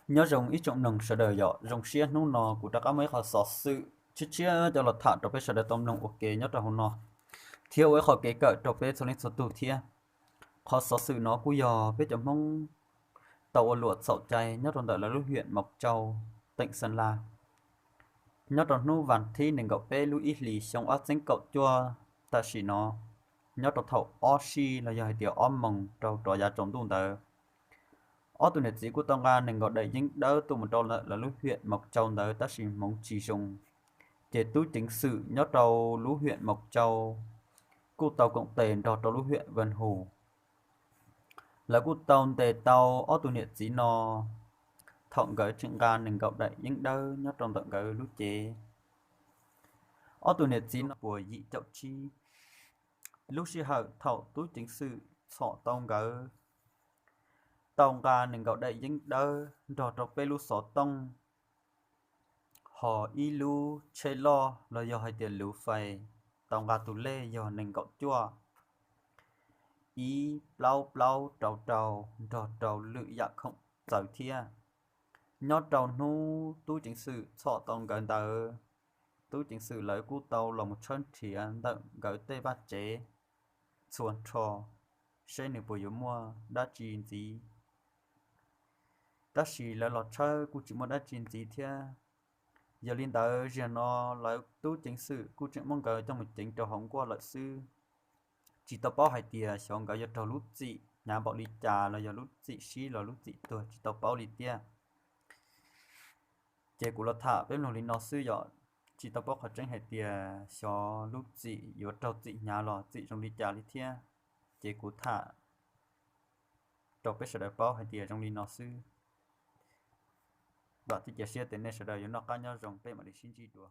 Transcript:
Nyob zoo ib tsoom mloog sawv daws yom, zoo siab hnub no kuv rov qab muaj ib qho xov xwm tshiab tshiab coj los tham rau peb sawv daws tau mloog ua ke nyob rau hauv no, thiab ua ib qho kev kawm rau peb txhua leej txhua tug thiab. Qhov xov xwm no kuj yog peb cov Hmoob tau ua luam txhaum cai nyob rau ntawm lawv lub hiam Mauv Tsau, teem Xeeb Las, nyob rau hnub vas thib nees nkaum peb lub ib hlis xyoo ob txhiab kaum cuaj tam sim no, nyob rau thaum ob sij los yog hais tias ob moos rau rov yav tsaus ntuj ntawd, ob tug niam txiv kuj tau nqa nees nkaum daim yeeb dawb tuaj mus rau lawv lub hiam Mauv Tsau ntawd tab sis hmoov tsis zoo, ces tub ceev xwm nyob rau lub hiam Mauv Tsau kuj tau koom tes nrog rau lub hiam Vas Hus, lawv kuj tau ntes tau ob tug niam txiv no thaum nkawd tseem nqa nees nkaum daim yeeb dawb nyob rau ntawm nkawd lub cev. Ob tug niam txiv no puas yim caum tsib, lub sij hawm thaum tub ceev xwm txhom tau nkawd tau nqa nees nkaum daim yeeb dawb nrog rau peb lub xov tooj, ho ib lub tsheb loj los yog hais tias luv fais tau nqa tus lej yog nees nkaum cuaj, ib plaub plaub rau rau nrog rau lwm yam khoom txawv thiab. Nyob rau hnub tub ceev xwm txhom tau nkawd ntawd, tub ceev xwm lawv kuj tau los mus tshawb nrhiav ntawm nkawd tej vaj tsev txhua nrho, seb nws puas yuav muaj dab tsi ntxiv. Tab sis lawv los tshawb kuj tsis muaj dab tsi ntxiv thiab. Yog li ntawd zaum no lawv tub ceev xwm kuj tseem muab nkawd coj mus ceev rau hauv nkuaj lawm xwb. Tsis tau paub hais tias xyov nkawd yuav raug lub txim hnyav npaum li cas los yog lub txim sib los lub txim tuag tsis tau paub li thiab. Ces kuv los tham peb mloog li no xwb yom, tsis tau paub qhov tseeb hais tias xyov lub txim yuav raug txim hnyav los txim zoo li cas li thiab. Ces kuv tham rau peb sawv daws paub hais tias zoo li no xwb. Vam thiab cia siab tias nej sawv daws yuav noj qab nyob zoo, peb mam li sib ntsib dua.